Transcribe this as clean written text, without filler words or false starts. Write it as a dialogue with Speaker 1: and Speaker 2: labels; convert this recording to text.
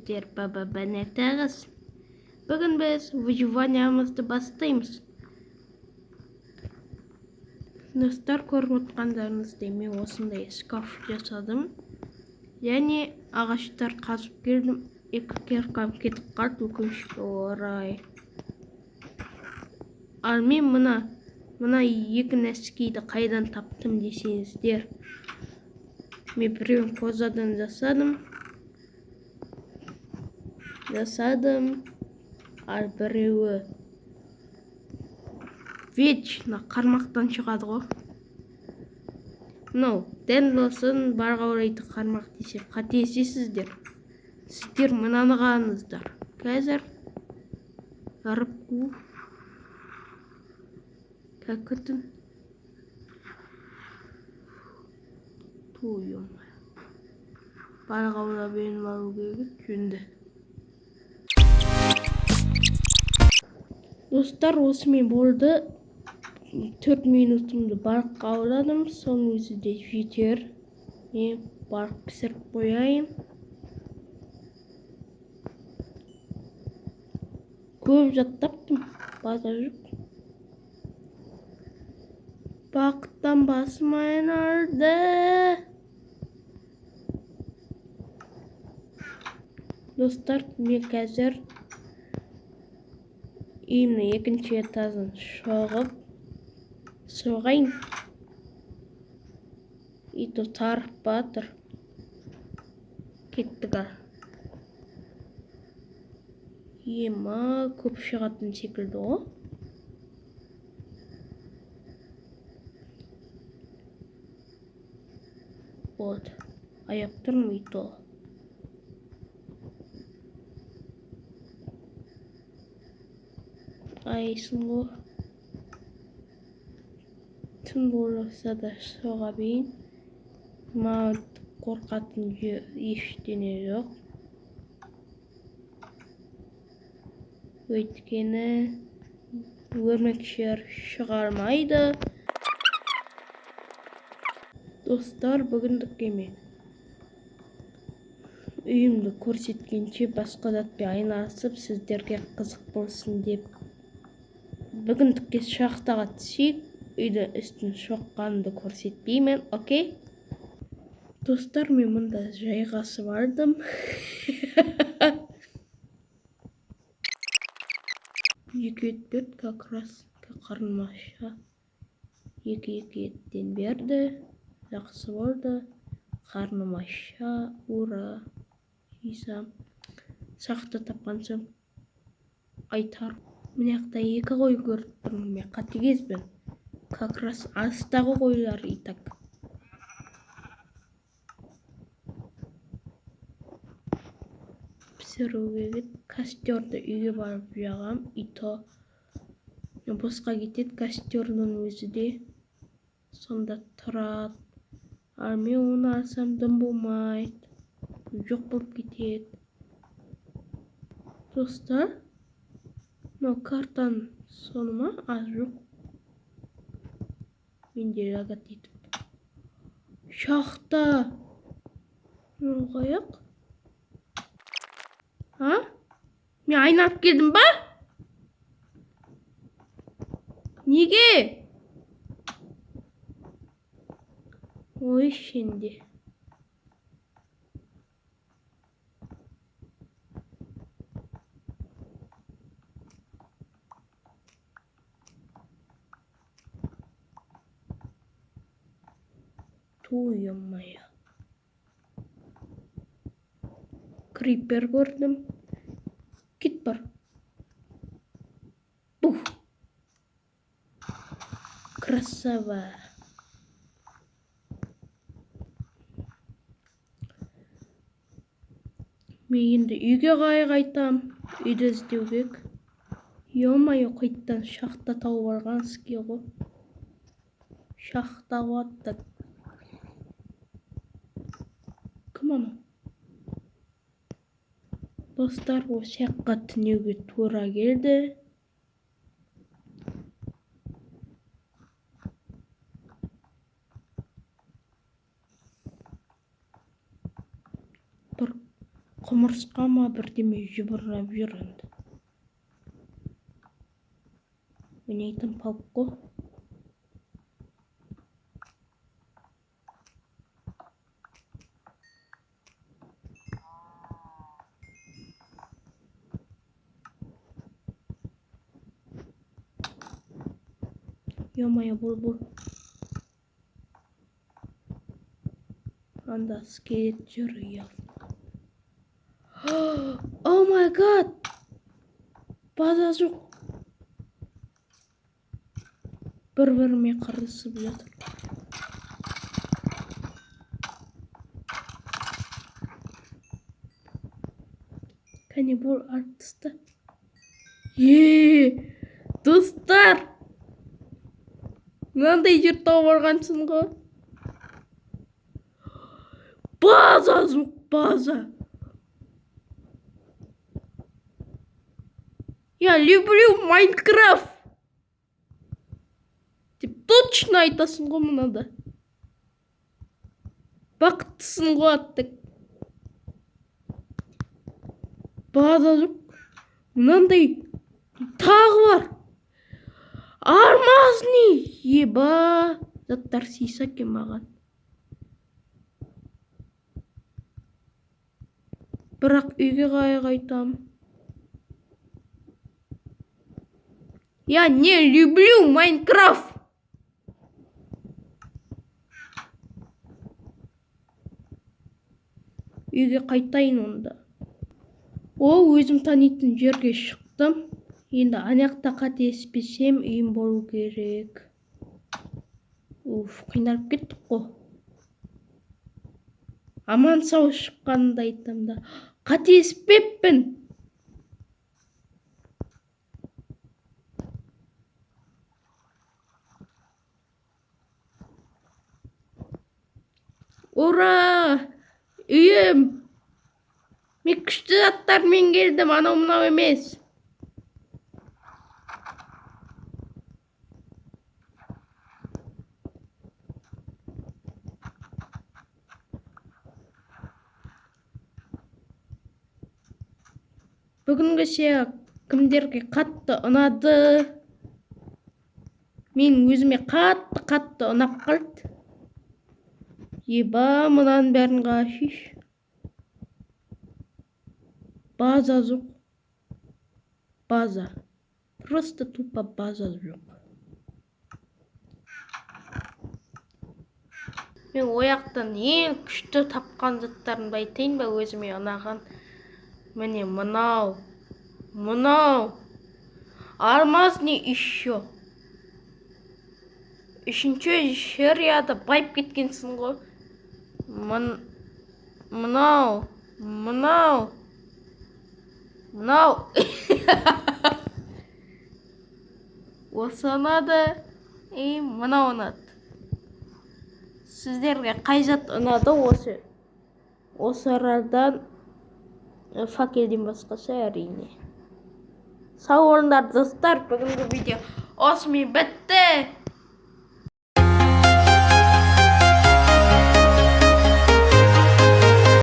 Speaker 1: Сіздер Баба. Бүгін біз выживаниямызды бастаймыз. Достар, көріп отқандарыңыздай, мен осындай шкаф жасадым. Және ағаштар қазып келдім. Екі киркам кетіп қалды, өкінішке орай. Ал мен мына екі нәскиді қайдан таптым десеңіздер, мен біреуін козадан жасадым. Ал біреуі вечно қармақтан шығады ғой. Мынау Дэнлосын барға орайтын қармақ десе қателесесіздер. Сіздер мынаны қараңыздар. Қазір рыбку кәкітін туйым. Барға орап еніп алу керек жөнді. Достар, осымен болды. 4 минутымды барыққа ауладым, соның өзі де жетер. Мен барық пісіріп қояйын. Көп зат таптым, базар жоқ. Бақыттан басым айналды. Достар, мен қазір үйімнің екінші этажын шығып соғайын. Ито тарып батыр. Кеттік ал. Ема, көп шығатын секілді ғой. Болды. Аяп тұрмын ито. Айсың ғой. Түн болса да соға бейін. Маған қорқатын ештеңе жоқ. Өйткені өрмекшілер шығармайды. Достар, бүгіндікке мен үйімді көрсеткенше басқа затпен айналысып, сіздерге қызық болсын деп бүгіндікке шахтаға түсейік. Үйді үстін шоққанды көрсетпеймін, окей? Достар, мен мұнда жайғасып алдым. Екі ет берді, как раз қарным аша. Екі еттен берді. Жақсы болды. Қарным аша, ура. Жейсам. Шахта тапқан соң айтар. Мына жақта екі қой көріп тұрмын, мен қатыгезбін. Как раз алыстағы қойлар и так. Пісіруге кет. Костерді үйге барып жағам, и то босқа кетеді костердің өзі де. Сонда тұрады. Ал мен оны алсам дым болмайды. Жоқ болып кетеді. Достар, мынау картаның соны ма? А, жоқ. Менде лагат етіп. Шахта. Мынау қаяқ? А? Мен айналып келдім ба? Неге? Ой, шенде. Ё-моё. Крипер көрдім. Кит бар. Бух. Красава. Мен енді үйге қарай қайтам. Үйді іздеу керек. Ё-моё, қайттан шахта тауып алған іске ғой. Шахта вот. Кім анау? Достар, осы жаққа түнеуге тура келді. Бір Құмырсқа ма бірдеме жыбырлап жүр енді. Ойнайтын паук қой. Ё-моё, бол. Анда скелет жүр явно. Oh my god! База жоқ. Бір-біріме қырылысып жатыр. Кәне бол алып таста. Е, достар! Мынандай жер тауып алғансың ғой. База жоқ, база. Я люблю Майнкрафт. Деп точно айтасың ғой мынада. Бақыттысың ғой аттық. База жоқ. Мынандай тағы бар. Алмазный. Еба. Заттар сыйса екен маған. Бірақ үйге қалай қайтам? Я не люблю Майнкрафт. Үйге қайтайын онда. О, өзім танитын жерге шықтым. Енді ана жақта қателеспесем үйім болу керек. Уф, қиналып кеттік қой. Аман сау шыққанымды айтам да. Қателеспеппін. Ура! Үйім! Мен күшті заттармен келдім, анау мынау емес. Бүгінгі серия кімдерге қатты ұнады? Мен өзіме қатты ұнап қалды. Еба, мынаның бәрін қашиш. База жоқ. База. Просто тупо база жоқ. Мен ояқтан ең күшті тапқан заттарымды айтайын ба, өзіме ұнаған. Міне мынау. Мынау. Алмазный еще. Үшінші серияда байып кеткенсің ғой. Мынау. Мынау. Мынау. Осы ұнады. И мынау ұнады. Сіздерге қай зат ұнады осы? Осы арадан факелден басқасы әрине. Сау болыңдар достар, бүгінгі видео осымен бітті.